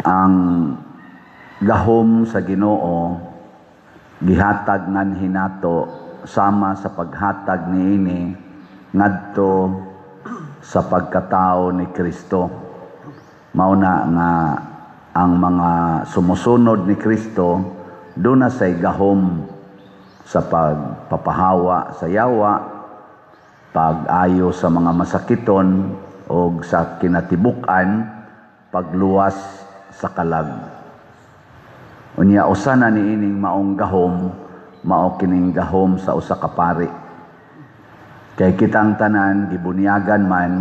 Ang gahom sa Ginoo gihatag nganhi nato sama sa paghatag niini ngadto sa pagkatao ni Kristo. Mao na nga ang mga sumusunod ni Kristo duna say gahom sa pagpapahawa sa yawa, pag-ayo sa mga masakiton o sa kinatibuk-an pagluwas sa kalag. Unya usa na niining maong gahom, mao kining gahom sa usa ka pari. Kay kitang tanan gibunyagan man,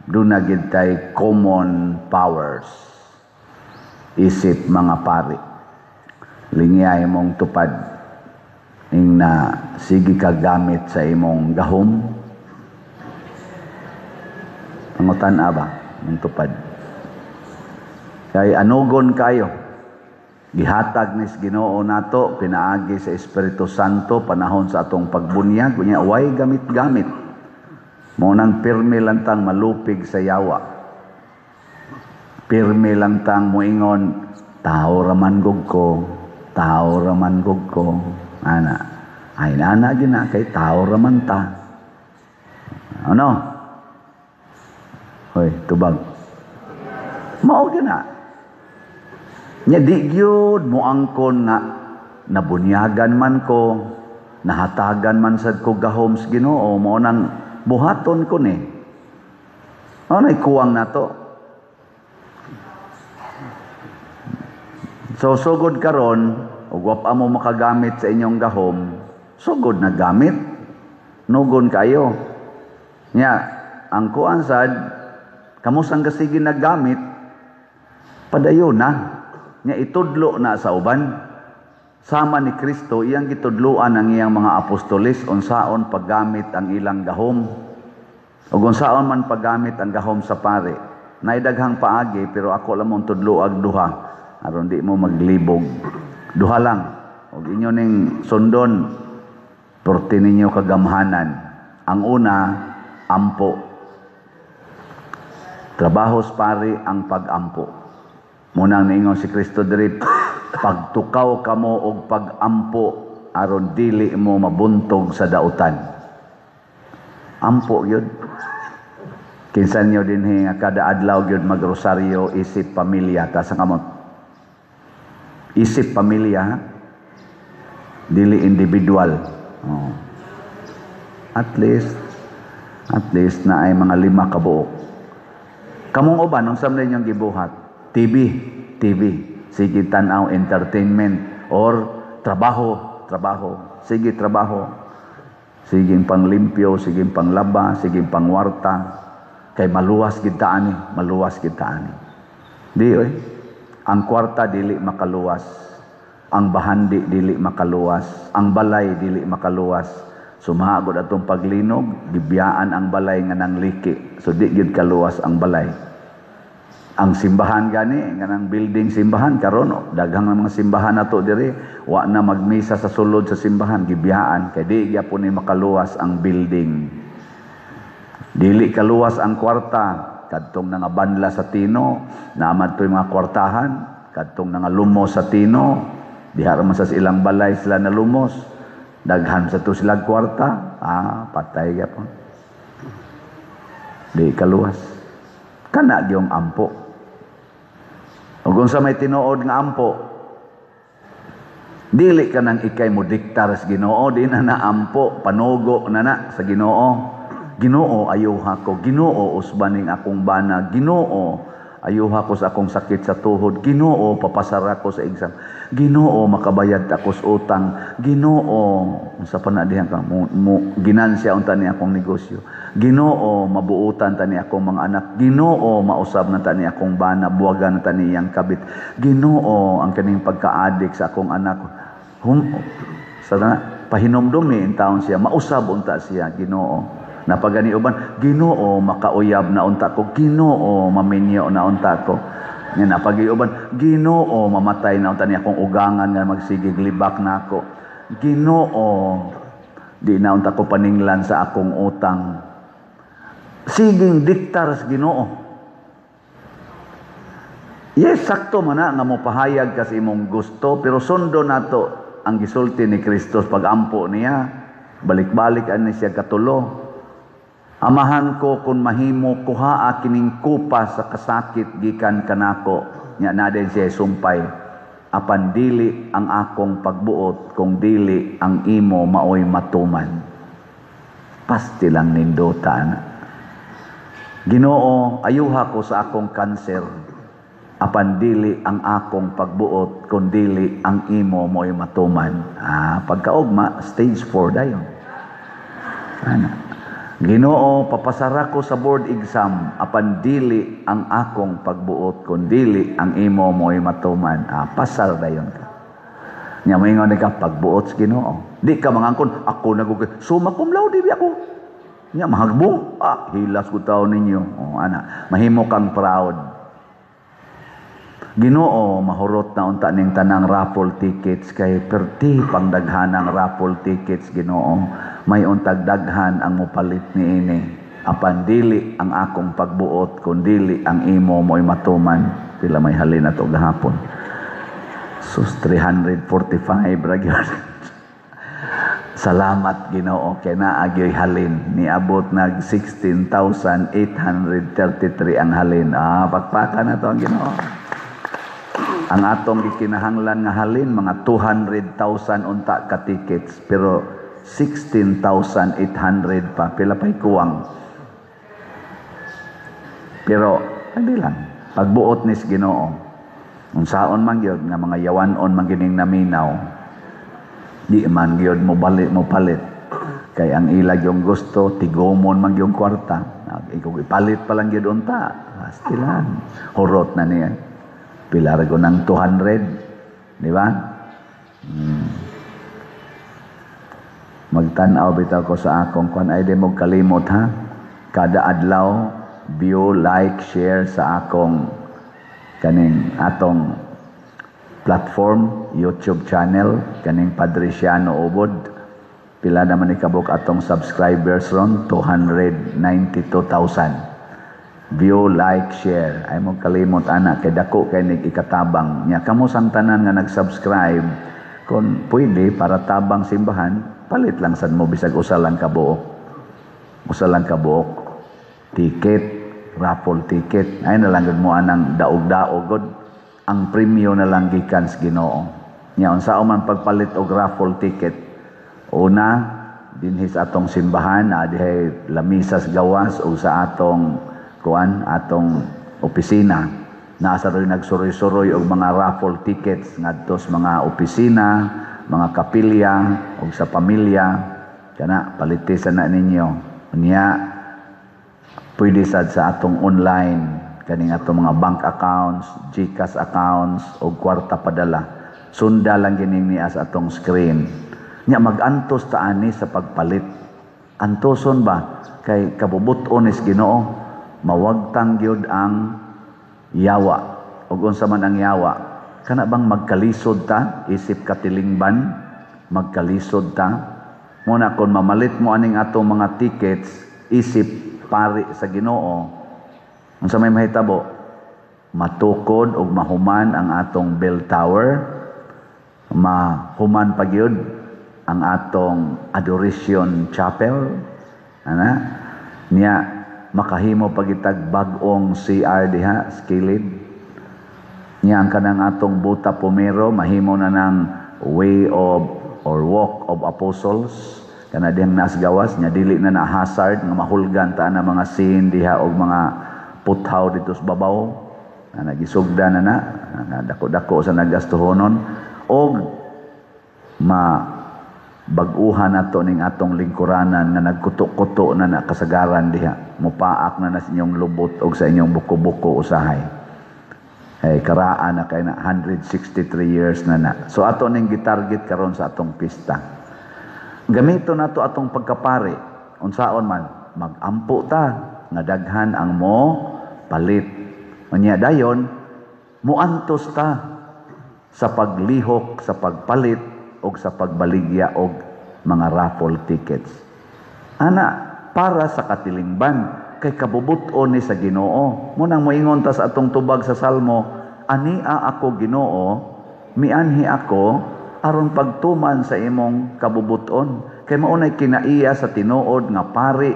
duna gid tay common powers isip mga pari. Lingyay mong tupad ing na sige ka gamit sa imong gahom. Pangutan ba mong tupad? Kay anugon kayo. Gihatag nis Ginoo nato pinaagi sa Espiritu Santo panahon sa atong pagbunyag, unya way gamit-gamit. Mao nang pirmi lang tang malupig sa yawa. Pirmi lang tang moingon, "Tao raman gug ko, tao raman gug ko." Ana. Ay ana gina kay tao raman ta. Ano? Hoy, tubag. Mao gina. Nya di gyud moangkon nga nabunyagan man ko, nahatagan man sad ko gahom sa Ginoo, mao nang buhaton ko ni. Mao nay kuwang nato. So sugod karon ug wa pa mo makagamit sa inyong gahom, sugod na gamit. Nugon kayo. Nya ang kuan sad kamo sang kasige naggamit, padayon na. Nya itudlo na sa uban. Sama ni Kristo, iyang gitudloan ang iyang mga apostoles unsaon paggamit ang ilang gahom. Ug unsaon man paggamit ang gahom sa pare. Naay daghang paagi, pero ako lang mong tudloag duha aron di mo maglibog. Duha lang. Ug inyo ning sundon, perti ninyo kagamhanan. Ang una, ampo. Trabaho sa pari ang pag-ampo. Munang niingon si Kristo diri, "Pagtukaw kamo og pag-ampo aron dili mo mabuntog sa dautan." Ampo gyud. Kinsa niyo dinhi nga kada adlaw gyud magrosaryo isip pamilya? Ta sa kamot. Isip pamilya, ha? Dili individual. Oh. At least na ay mga 5 ka buok. Kamong uban, unsa man inyong gibuhat? TV, TV. Sige tan-aw, entertainment or trabaho, trabaho. Sige trabaho. Sige panglimpyo, sige panglaba, sige pangwarta. Kay maluwas gid ta ani, maluwas gid ta ani. Di oy. Ang kwarta dili makaluwas. Ang bahandi dili makaluwas. Ang balay dili makaluwas. Sumagod atong paglinog, gibiyaan ang balay nga nangliki. So di gid kaluwas ang balay. Ang simbahan gani, nga nang building simbahan karon, oh, daghang mga simbahan nato diri, wa na magmisa sa sulod sa simbahan, gibiyaan kay di gyapon ni makaluwas ang building. Dili kaluwas ang kwarta, kadtong nangabanla sa Tino, naman to'y mga kwartahan, kadtong nangalumos sa Tino, diha ra man sa ilang balay sila nalumos. Daghan sa to sila kwarta, patay gyapon. Di kaluwas. Kana gyung ampo. Ug unsa may tinuod nga ampo, dili ka nang ikay mo diktar sa Ginoo, di na na ampo, panugo na na sa Ginoo. "Ginoo, ayuha ko. Ginoo, usbaning akong bana. Ginoo, ayuha ko sa akong sakit sa tuhod. Ginoo, papasara ko sa exam. Ginoo, makabayad ako sa utang. Ginoo, unsa pa na diha ka mo ginansya unta ni akong negosyo. Ginoo, mabuutan ta ni akong mga anak. Ginoo, mausab na ta ni akong bana, buwagan na ta ni iyang kabit. Ginoo, ang kaning pagka-addict sa akong anak." Sa na, pahinumdumi in taon siya, mausab unta siya, Ginoo. Napagani uban, "Ginoo, makauyab na unta ko. Ginoo, maminyo na unta ko." Nga napagi uban, "Ginoo, mamatay na unta ni akong ugangan nga magsigig libak na ako. Ginoo, di na unta ko paninglan sa akong utang." Siging diktar sa Ginoo. Yes, sakto man na nga mopahayag ka sa imong gusto, pero sundo nato ang gisulti ni Kristus pag-ampo niya. Balik-balik ani siya katulo. "Amahan ko, kung mahimo, kuhaa kining kupa sa kasakit gikan kanako." Nya na din siya sumpay. "Apan dili ang akong pagbuot, kung dili ang imo maoy matuman." Pasti lang nindota na. "Ginoo, ayuha ko sa akong kanser. Apan dili ang akong pagbuot, kung dili ang imo mo'y matuman." Ah, pagkaugma, stage 4 dayon. Ana. "Ginoo, papasara ko sa board exam. Apan dili ang akong pagbuot, kung dili ang imo mo'y matuman." Ah, pasar dayon ka. Nya moingon ka, pagbuot sa Ginoo. Di ka mangangkon, "Ako nagugay. Summa cum laude bi ako." Nya mahagbong. "Ah, hilas ko tao ninyo." Oh, ana, mahimo kang proud. "Ginoo, mahurot na unta ning tanang raffle tickets kay perti pang daghanang raffle tickets, Ginoo. May untag daghan ang mopalit niini. Apan dili ang akong pagbuot, kun dili ang imo mo'y matuman." Pila may halin na to gahapon? Sus, 345 ra gyud. Salamat, Ginoo, kay naa gyoy halin. Niabot nag 16,833 ang halin. Ah, pakpakan na to ang Ginoo. Ang atong gikinahanglan nga halin mga 200,000 unta ka tickets, pero 16,800 pa, pila pa'y kuwang. Pero hindi lang pagbuot nis Ginoo, unsaon man gyud nga mga yawanon man gining naminaw, di man gyud mo balik mo palit kay ang ila yung gusto tigomon man yung kwarta. Ikaw ipalit pa lang gyud unta, lang hurot na niya. Pila ra ng 200, di ba? Magtan-aw bitaw ko sa akong kwan, ay di mo kalimot ha. Kada adlaw, view, like, share sa akong kaning atong platform, YouTube channel, kaning Padriciano Ubod. Pila naman ikabuk atong subscribers ron? 292,000. View, like, share. Ay mo kalimot ana kay dako kay nig ikatabang. Nya kamo sang tanan nga nag-subscribe, kung pwede para tabang simbahan, palit lang sad mo bisag usa lang ka buok. Usa lang ka buok. Ticket, raffle ticket. Ay na lang gud mo anang daog-daog gud. Ang premyo na lang gikan sa Ginoo. Nya unsa man pagpalit og raffle ticket? Una, dinhi sa atong simbahan, na dihay lamisas gawas o sa atong kuan, atong opisina. Nasa rin nagsuroy-suroy og mga raffle tickets ngadto sa mga opisina, mga kapilya ug sa pamilya. Kana palitisan na ninyo. Unya pwede sad sa atong online kaning atong mga bank accounts, GCash accounts o kwarta padala. Sunda lang gining niya sa atong screen. Nya magantos ta ani sa pagpalit. Antoson ba kay kabubut-on is Ginoo, mawagtang gyud ang yawa. Ug unsa man ang yawa? Kana bang magkalisod ta isip katilingban, magkalisod ta. Muna kon mamalit mo aning atong mga tickets isip pari sa Ginoo, unsa may mahitabo? Matukod ug mahuman ang atong bell tower, mahuman pa gyud ang atong adoration chapel ana niya, makahimo pagitag bag-ong CR diha sa kilid niya. Ang kanang atong buta pumero mahimo na ng way of or walk of apostles kana dihang nas gawas nya, dili na na hazard nga mahulgan ta na mga scene diha og mga puthaw dito sa babaw na nagisugda na na, dako-dako sa nagastuhonon, og ma bag-uhan nato ning atong lingkuranan nga nagkuto-kuto na na kasagaran diha, mupaak na na sa inyong lubot og sa inyong buko-buko usahay. Ay karaan na kay na 163 years na na. So ato ning gitarget karon sa atong pista, gamito nato atong pagkapari. Unsaon man? Magampo ta nga daghan ang mo palit. Unya dayon muantos ta sa paglihok, sa pagpalit og sa pagbaligya og mga raffle tickets. Ana para sa katilingban kay kabubut-on ni sa Ginoo. Munang moingon ta sa atong tubag sa Salmo, Ania ako, Ginoo, mianhi ako aron pagtuman sa imong kabubuton. Kay mao nay kinaiya sa tinuod nga pari.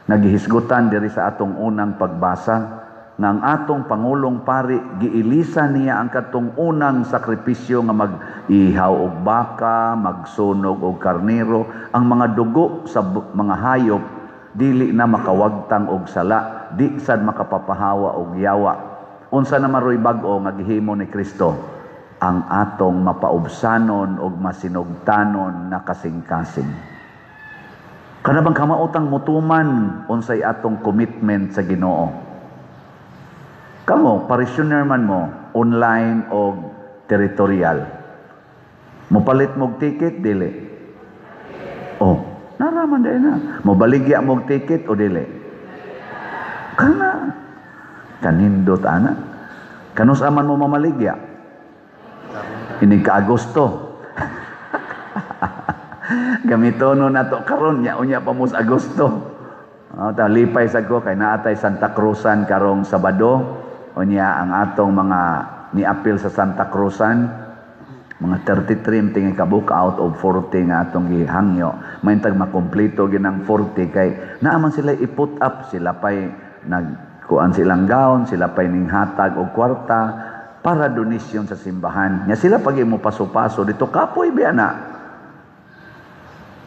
Nagihisgutan diri sa atong unang pagbasa nga ang atong pangulong pari, giilisan niya ang katong unang sakripisyo nga mag-ihaw og baka, magsunog og karnero. Ang mga dugo sa mga hayop dili na makawagtang og sala, di sad makapapahawa og yawa. Unsa na maroy bag-o nga gihimo ni Kristo? Ang atong mapaubsanon og masinugtanon na kasing-kasing. Kana bang kamaotang mutuman unsay atong commitment sa Ginoo? Kamo, parishioner man mo, online o territorial. Mopalit mog ticket, dili? Oh, naraman din na. Mobaligya mog ticket o dili? Kana. Kanindot ana. Kanus-a man mo mamaligya? Inig ka Agosto. Gamitono nato karon nya, unya pa mo sa Agosto. Oh, ta lipay sad ko kay naa tay Santa Cruzan karong Sabado. Unya ang atong mga niapil sa Santa Cruzan, mga 33 tingi kabuok out of 40 nga atong gihangyo. Maintag makumpleto ginang 40 kay naa man sila i-put up, sila pay nagkuan silang gown, sila pay ning hatag og kwarta para donasyon sa simbahan. Nya sila pag mo paso-paso dito, kapoy biya na.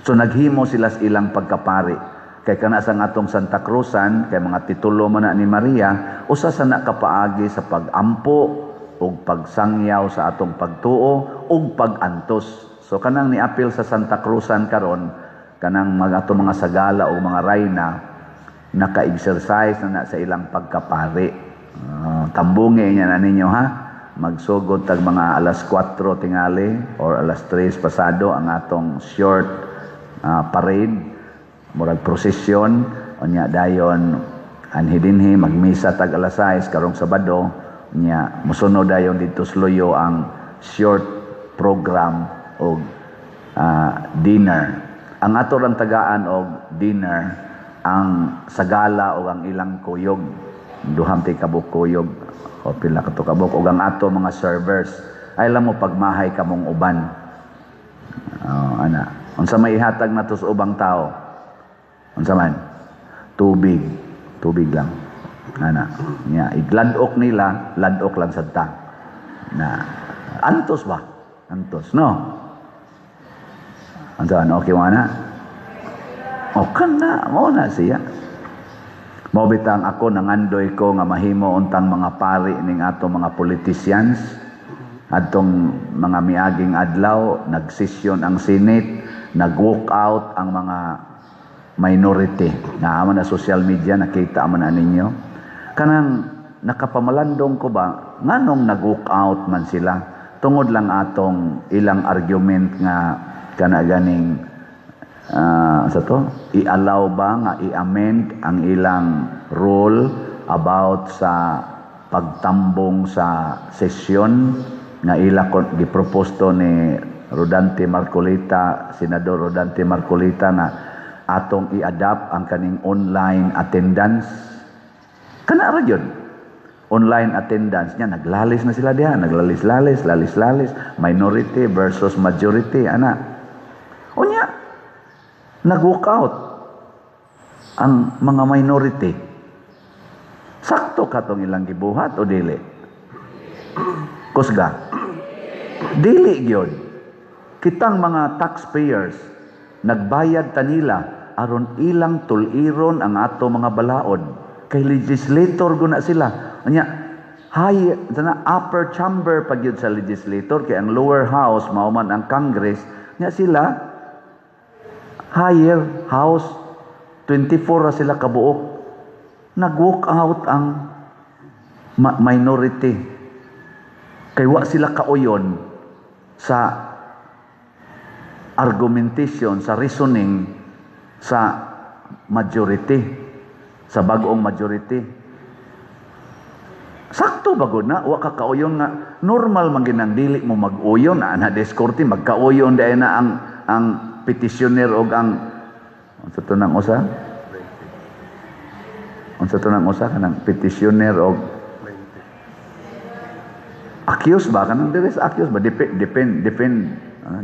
So naghimo sila sa ilang pagkapari. Kay kana sa atong Santa Cruzan, kay mga titulo man na ni Maria, usa sa nakapaagi sa pag-ampo ug pagsangyaw sa atong pagtuo ug pag-antos. So kanang niapil sa Santa Cruzan karon, kanang mga atong mga sagala o mga rayna, naka-exercise na na sa ilang pagkapari. Tambungi niya na ninyo ha. Magsugod tag mga alas 4 tingali or alas 3 pasado ang atong short parade, murag prosesyon. Unya dayon anhi dinhi magmisa tag alas 6 karong Sabado. Unya mosunod dayon didto sa Luyo ang short program og dinner. Ang ato rang tagaan og dinner ang sagala o ang ilang kuyog, duham ti kabuk kuyog o pila ka to kabuk, og ang ato mga servers ay alam mo pagmahay kamong uban. Oh, ana, unsa may ihatag nato sa ubang tao? Unsa man? Tubig. Tubig lang. Ana. Nya, igladok nila, ladok lang sad ta. Na antos ba? Antos, no? Unsa man? Okay mo ana? O kana, mo na siya. Mao bitang ako nangandoy ko nga mahimo untang mga pari ning ato mga politicians. Adtong mga miaging adlaw, nagsesyon ang Senate, nag-walk out ang mga minority. Naa man na social media, nakita man na ninyo. Kanang nakapamalandong ko ba, nganong nag-walk out man sila? Tungod lang atong ilang argument nga kana ganing sa to, i-allow ba nga i-amend ang ilang rule about sa pagtambong sa sesyon nga ila gipropose to ni Rodante Marcoleta, Senador Rodante Marcoleta, na atong i-adapt ang kaning online attendance. Kana ra gyud. Online attendance niya, naglalis na sila diha, naglalis-lalis, lalis-lalis, minority versus majority, ana. Unya, nag-walk out ang mga minority. Sakto katong ilang gibuhat o dili? Kusga. Dili gyud. Kitang mga taxpayers, nagbayad tanila aron ilang tuliron ang ato mga balaod. Kay legislator guna sila. Anya, high sana, upper chamber pag yun sa legislator, kay ang lower house mao man ang Congress. Nya sila higher house, 24 ra sila kabuok. Nag-walk out ang minority kay wa sila kauyon sa argumentation, sa reasoning sa majority, sa bag-ong majority. Sakto ba gud na? Wa ka kauyon nga normal man ginang dili mo mag-uyon na diskorte, magkauyon dahil na ang petitioner og ang unsa to nang usa? Unsa to nang usa kanang petitioner og Accused ba kanang diri sa accused ba, depend depend depend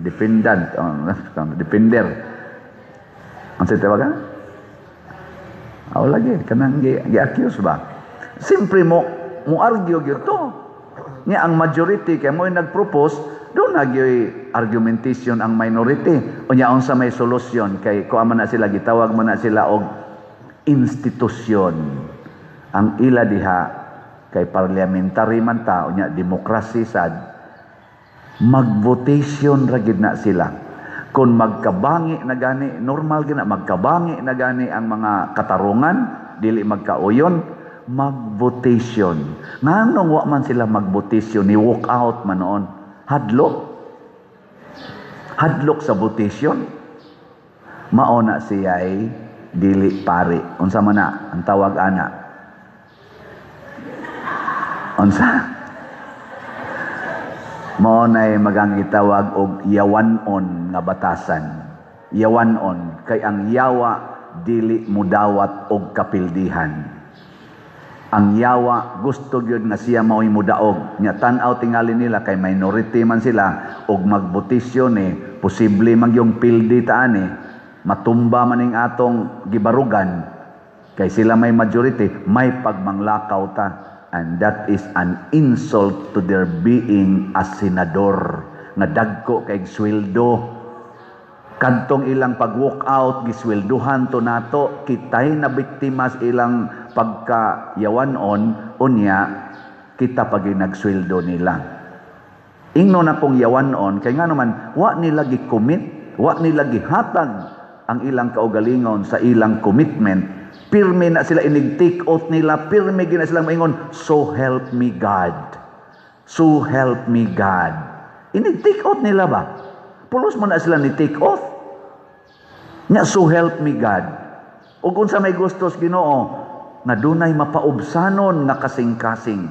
dependent, defender ang sa tawag. Aw lagi kanang gi-accuse ba. Siyempre mo argue gyud to. Nya ang majority kay mo nag-propose, do na gyoy argumentation ang minority. Unya unsa may solusyon? Kay kuan man na sila, gitawag man na sila og institusyon. Ang ila diha kay parliamentary man ta, unya demokrasi sad, mag-votation ra gid na sila. Kung magkabangi na gani, normal gina magkabangi na gani ang mga katarungan, dili magkauyon, mag-votation. Nganong wa man sila mag-votation, ni walk out man noon? Hadlok. Hadlok sa votation. Mao na siya'y dili pari. Unsa man na ang tawag ana? Unsa? Mao na'y magang gitawag og yawanon nga batasan. Yawanon kay ang yawa dili mudawat og kapildihan. Ang yawa gusto gyud nga siya mao'y mudaog. Nya tan-aw tingali nila kay minority man sila og magbotisyon eh, posible man yung pildi ta ani, matumba man ning atong gibarugan kay sila may majority, may pagmanglakaw ta. And that is an insult to their being a senador nga dagko kay sweldo. Kadtong ilang pag walk out, giswelduhan to nato, kitay na biktima sa ilang pagka yawanon, unya kita pag nagsweldo nila. Ingno na kong yawanon kay nga naman wa nila gi-commit, wa nila gihatag ang ilang kaugalingon sa ilang commitment. Pirmi na sila inig take oath nila, pirmi gina sila maingon, "So help me God. So help me God." Inig take oath nila ba? Pulos mo na sila ni take oath. Nya "So help me God." Ug unsa may gustos Ginoo nga dunay mapaubsanon nga kasing-kasing.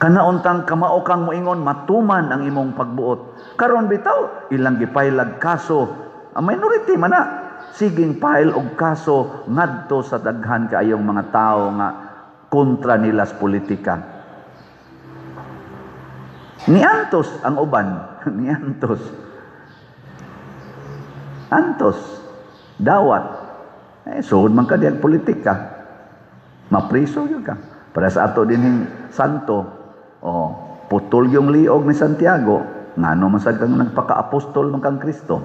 Kanauntang kamao kang moingon, matuman ang imong pagbuot. Karon bitaw ilang gipailag kaso, ang minority man na siging file og kaso ngadto sa daghan kaayong mga tao nga kontra nila sa politika. Niantos ang uban, niantos. Antos, dawat. Eh, suod man ka diyang politika. Mapriso yun ka. Para sa ato din santo, oh, putol yung liog ni Santiago, ngano man sad kang nagpaka-apostol man kang Kristo?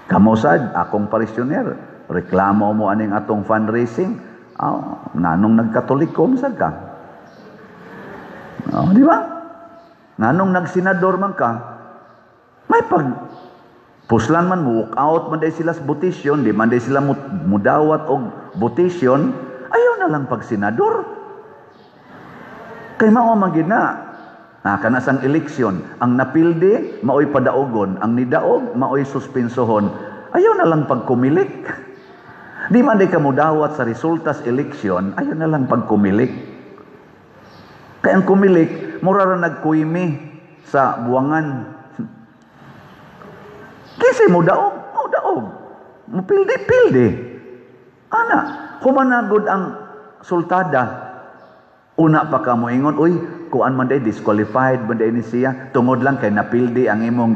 Kamo sad, akong parisioner, reklamo mo aning atong fundraising, oh, nganong nagkatoliko man sad ka? Oh, di ba? Nganong nagsenador man ka? May pag puslan man mo walk out man day sila sa botisyon, di man day sila mudawat og botisyon, ayaw na lang pag senador. Kay mao man gid na. Na kana sang eleksyon, ang napildi maoy padaogon, ang nidaog maoy suspensohon. Ayaw na lang pagkumilik. Di man day ka mudawat sa resulta sa eleksyon, ayaw na lang pagkumilik. Kay ang kumilik, mura ra nagkuimi sa buwangan. Kasi mo daog, mo daog. Mo pildi-pildi. Ana, humanagod ang sultada. Una pa ka mo ingon, "Uy, kuan man day, disqualified man day ni siya," tungod lang kay napildi ang imong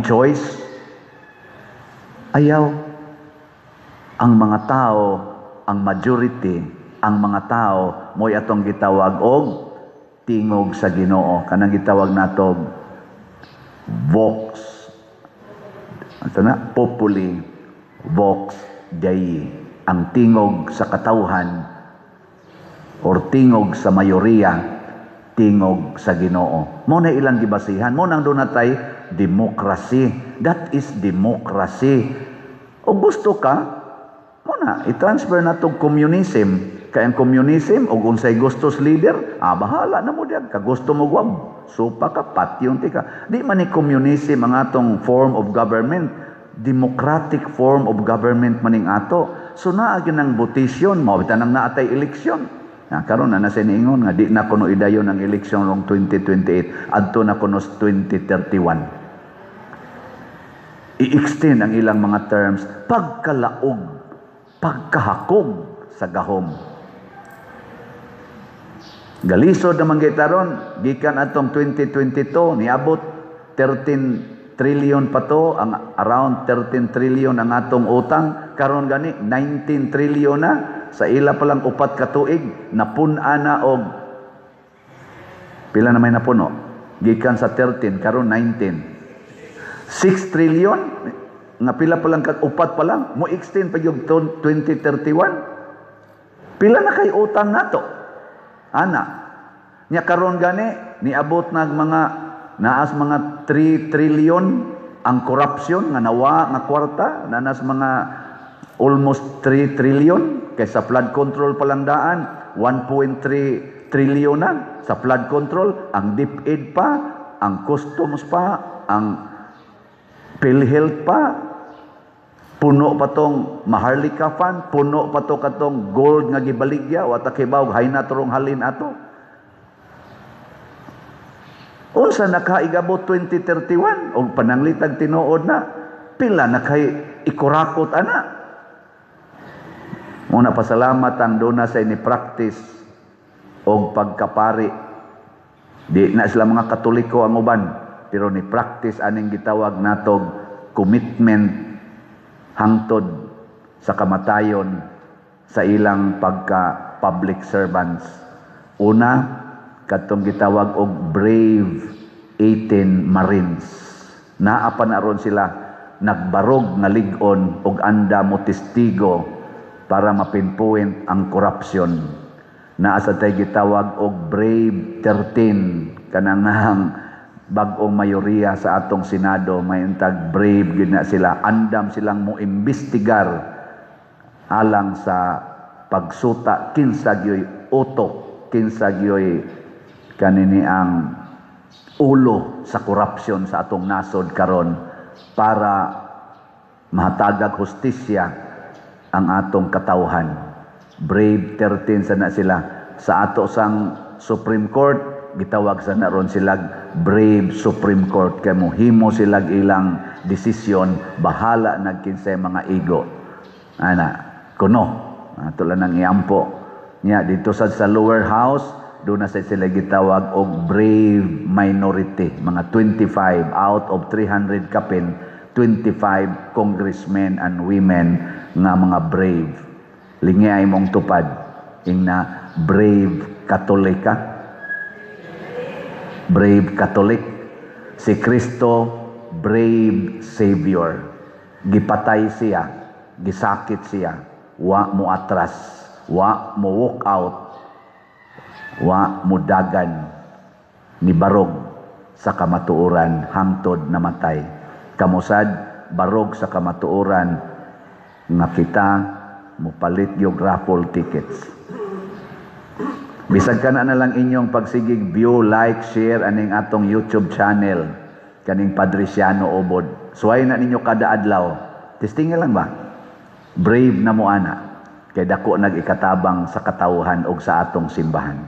choice. Ayaw. Ang mga tao, ang majority, ang mga tao mo'y atong gitawag og tingog sa Ginoo, kanang gitawag nato vox, ano na, populi vox Dei, ang tingog sa katawhan or tingog sa mayoriya, tingog sa Ginoo. Mo na ilang gibasihan mo nang dunatay democracy. That is democracy. O gusto ka mo na i-transfer na tong communism, kay ang communism og unsay gustos leader, ah, bahala na mo diyan ka. Gusto mo gwab supa ka, patyon ti ka. Di man ni communism ang atong form of government, democratic form of government maning ato. So naa gyud ang botisyon, mao bitan ang naatay eleksyon. Na karon na nasa niingon nga di na kuno idayon ang eleksyon rong 2028, adto na kuno sa 2031. I-extend ang ilang mga terms, pagkalaog, pagkahakog sa gahom. Galisod naman kita ron, gikan atong 2022, niabot 13 trillion pa to, ang around 13 trillion ang atong utang, karon gani 19 trillion na, sa ila pa lang 4 ka tuig, napun-an na og pila na may napuno? Gikan sa 13, karon 19. 6 trillion, nga pila pa lang, 4 pa lang, mo extend pa yung 2031. Pila na kay utang nato? Ana. Nya karon gani niabot nag mga naas mga 3 trillion ang corruption nga nawa nga kwarta, nanas mga almost 3 trillion kay sa flood control pa lang daan 1.3 trillion na sa flood control, ang DepEd pa, ang customs pa, ang PhilHealth pa, puno pa tong Maharlika Fund, puno pa to katong gold nga gibaligya, wa ta kibaw hay na turong halin ato. Unsa na kaigabot 2031 og pananglitag tinuod na pila na kay ikurakot ana. Muna pasalamat ang duna sa ini practice og pagkapari. Di na sila mga Katoliko ang uban, pero ni practice aning gitawag natog commitment hangtod sa kamatayon sa ilang pagka public servants. Una, katong gitawag og Brave 18 Marines. Naa pa na ron sila nagbarog nga lig-on og anda mo testigo para mapinpoint ang corruption. Naa sa tay gitawag og Brave 13, kanang bag-ong mayoriya sa atong Senado, may intag brave gid na sila, andam silang mo imbestigar alang sa pagsuta kinsa gyoy utok, kinsa gyoy kanini ang ulo sa korupsyon sa atong nasod karon para mahatagag hustisya ang atong katawhan. Brave 13 sana sila. Sa ato sang Supreme Court, gitawag sa na ron sila Brave Supreme Court kay mohimo sila ilang desisyon, bahala nagkinsay mga igo. Ana, kuno ato lang nang iampo. Nya dito sa lower house, doon na sa sila gitawag og brave minority, mga 25 out of 300 kapin, 25 congressmen and women nga mga brave. Lingi ay mong tupad ingna brave Katolika, brave Catholic. Si Kristo, brave Savior, gipatay siya, gisakit siya, wa mo atras, wa mo walk out, wa mo dagan, ni barog sa kamatuoran hangtod namatay. Kamusad barog sa kamatuoran nga kita mopalit yung raffle tickets. Bisag kana na lang inyong pagsigig view, like, share aning atong YouTube channel kaning Padriciano Obod. Suway na ninyo kada adlaw. Testing lang ba? Brave na mo ana kay dako nag-ikatabang sa katawhan og sa atong simbahan.